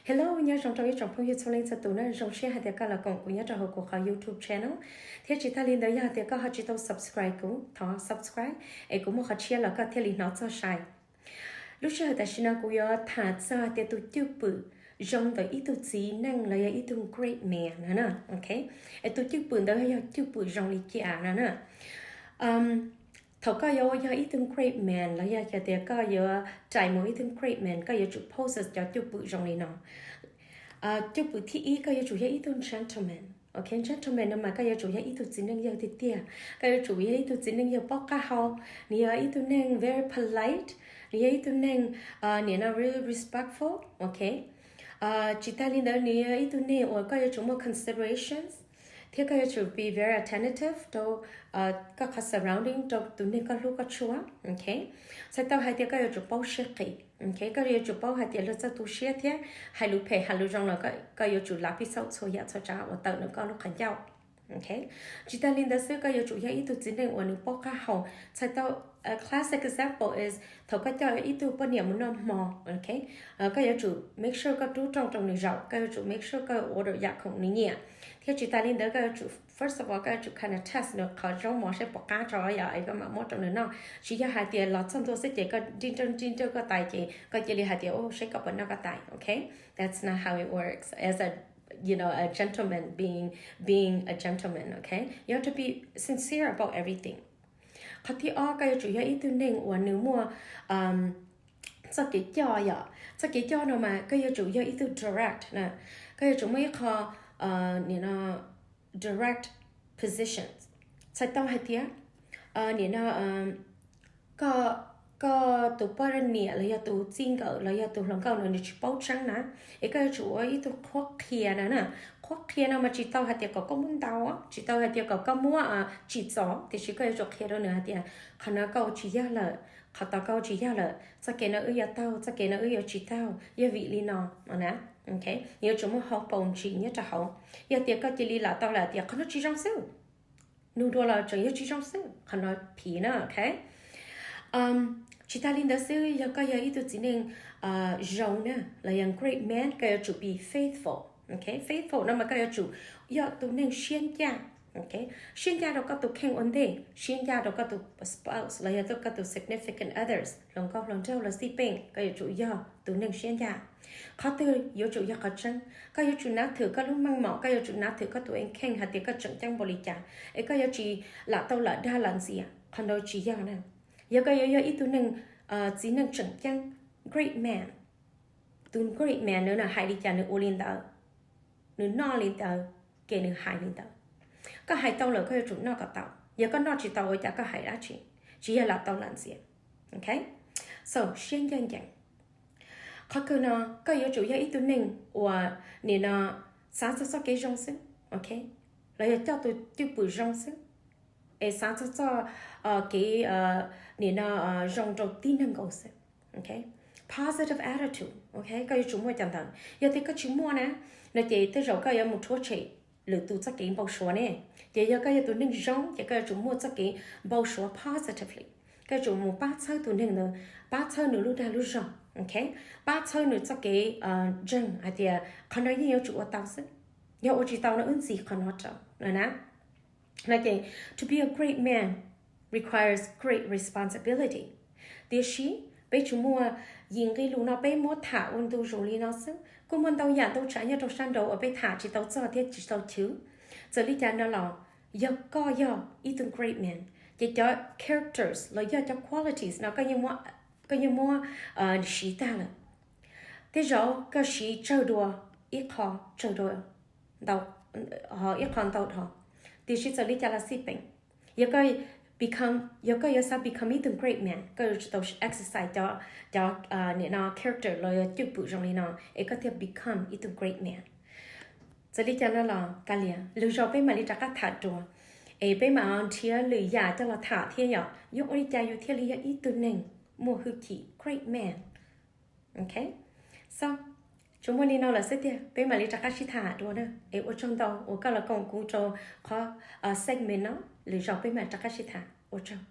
Hello, nyob zoo rau ib tsoom phooj ywg txhua leej txhua tus na, zoo siab hais tias koj los koom kuv nyob rau hauv kuv qhov YouTube channel. Thiab tsis tas li ntawd yog hais tias koj ho tsis tau subscribe kuv, thov subscribe es kuv muaj qhov tshiab los koj thiaj li hnov txog sai. Lub sij hawm tam sim no kuv yuav tham txog hais tias tus cwj pwm zoo ntawm ib tug txiv neej los yog ib tug great man no na, ok? Es tus cwj pwm ntawd yog cwj pwm zoo li cas no na. Thaum koj yuav yog ib tug great man los yog hais tias koj yuav rais mus ib tug great man, koj yuav tsum possess cov cwj pwm zoo li no. Cwj pwm thib ib, koj yuav tsum yog ib tug gentleman. Ok, gentleman no mas koj yuav tsum yog ib tug txiv neej yawg tiag tiag, koj yuav tsum yog ib tug txiv neej yawg paub qab hau, nws yog ib tug neeg very polite, nws yog ib tug neeg nim no really respectful, ok. Tsis tas li ntawd nws yog ib tug neeg uas koj yuav tsum muaj considerations, thiab koj yuav tsum be very attentive rau koj qhov surrounding, rau tus neeg koj hlub koj tshua, ok. Txhais tau hais tias koj yuav tsum paub siab qis, ok, koj yuav tsum paub hais tias luag txawj tu siab thiab hais lus phem hais lus zoo los koj yuav tsum lav pij xauj txhua yam txhua tsav uas tawm ntawm koj lub qhov ncauj. Ok, tsis tas li ntawd xwb koj yuav tsum yog ib tug txiv neej uas nws paub qab hau. Txhais tau, a classic example is thaum koj coj ib tug poj niam mus noj hmo, ok, koj yuav tsum make sure koj rub rooj rau nws zaum, koj yuav tsum make sure koj order yam khoom nws nyiam, thiab tsis tas li ntawd koj yuav tsum, first of all, koj yuav tsum kind of test nws qhov zaub mov saib puas qab tso yom, es koj mam muab rau nws noj. Tsis yog hais tias los txog ntua xwb ces koj nrij nrawj nrij nrawj koj tais ces koj cia li hais tias, o, saib koj puas noj koj tais, ok. That's not how it works as a, you know, a gentleman being, being a gentleman, ok. You have to be sincere about everything. Qhov thib ob, koj yuav tsum yog ib tug neeg uas nws muaj txoj kev coj yom. Txoj kev coj no mas koj yuav tsum yog ib tug direct na, koj yuav tsum muaj ib qho nim no direct positions. Txhais tau hais tias nim no koj, koj tus poj niam los yog tus txij nkawm los yog tus hluas nkauj no nws tsis paub tseeb na, es koj yuav tsum ua ib tug qhuab qhia no na. Qhuab qhia no mas tsis tau hais tias kom koj muab ntaus, tsis tau hais tias kom koj muab tsim txom, tiam sis koj yuav tsum qhia rau nws hais tias qhov no koj ua tsis yog lawm, qhov tod koj ua tsis yog lawm, txoj kev no wb yuav taug, txoj kev no wb yuav tsis taug, yog vim li no no na. Yuav tsum muaj hauv paus ntsis nyob rau hauv. Yog tias koj cia li lam tau lam tias qhov no tsis zoo xwb, nug dua los tseem yog tsis zoo xwb, qhov no phiv na, ok. Tsis tas li ntawd xwb, yog koj yog ib tug txiv neej zoo na, los yog great man, koj yuav tsum be faithful, ok. Faithful no mas koj yuav tsum yog tus neeg siab ncaj, ok, siab ncaj rau koj tus kheej ua ntej, siab ncaj rau koj tus spouse los yog koj tus significant others, hluas nkauj hluas nraug los xij peem, koj yuav tsum yog tus neeg siab ncaj. Qhov twg yuav tsum yog qhov tseeb, koj yuav tsum nav thwm koj lub meej mom, koj yuav tsum nav thwm koj tus kheej hais tias koj tseem ceeb npaum li cas, es koj yuav tsis lam tau lam dag lam ntxias, qhov ntawd tsis yog na. Yog koj yuav yog ib tug neeg, txiv neej tseem ceeb, great man, tus great man no na hais li cas nws ua li ntawd, nws noj li ntawd, ces nws hais li ntawd. Koj hais tau lawm koj yuav tsum noj kom tau, yog koj noj tsis tau ua cas koj hais dab tsi, tsis yog lam tau lam ntxias, ok. So siab ncaj ncees. Qhov kawg no, koj yuav tsum yog ib tug neeg uas nim no xav txog txoj kev zoo xwb, ok, los yog coj tus cwj pwm zoo xwb, es xav txog txoj kev nim no zoo rau tib neeg nkaus xwb, ok. Positive attitude, ok, koj yuav tsum muaj cov ntawd. Yog tias koj tsis muaj na, no ces tej zaum koj yuav mus rhuav tshem lwm tus txoj kev npau suav ne. Ces yog koj yog tus neeg zoo ces koj yuav tsum muaj txoj kev npau suav positively. Koj yuav tsum mus pab txhawb tus neeg ntawd, pab txhawb nws lub dag lub zog, ok, pab txhawb nws txoj kev ntseeg hais tias qhov no yeej yuav tsum ua tau xwb, yog ua tsis tau no wb ntxiv qhov no rau no na. No ces to be a great man requires great responsibility. Tiam sis peb tsis muaj, yim nqe lus no peb muab tham ua ntu zus li no xwb. Kuj muaj ntau yam ntau tsav nyob rau sab nraud uas peb tham tsis tau txog thiab tsis tau chwv. Txawm li cas no los, yog koj yog ib tug great man, ces cov characters los yog cov qualities no koj yeej muab siv tag lawm. Tej zaum koj siv tsawg dua, ib qho tsawg dua, ntau, ho ib qho ntau dhau. Tiam sis txawm li cas los xij peem, yog koj become, yog koj yuav xav become ib tug great man, koj yuav tsum tau exercise cov, cov nim no character los yog cwj pwm zoo li no es koj thiaj become ib tug great man. Txawm li cas no los kav liam, lwm zaus peb mam li rov qab tham dua, es peb mam nrhiav lwm yam coj los tham thiab yom, yuav ua li cas yus thiaj li yog ib tug neeg muaj hwj chim, great man. Ok, so tsuas muaj li no lawm xwb tiag, peb mam li rov qab sib tham dua na. Es ua tsaug ntau uas koj los koom kuv rau qhov segment no, lwm zaus peb mam rov qab sib tham, ua tsaug.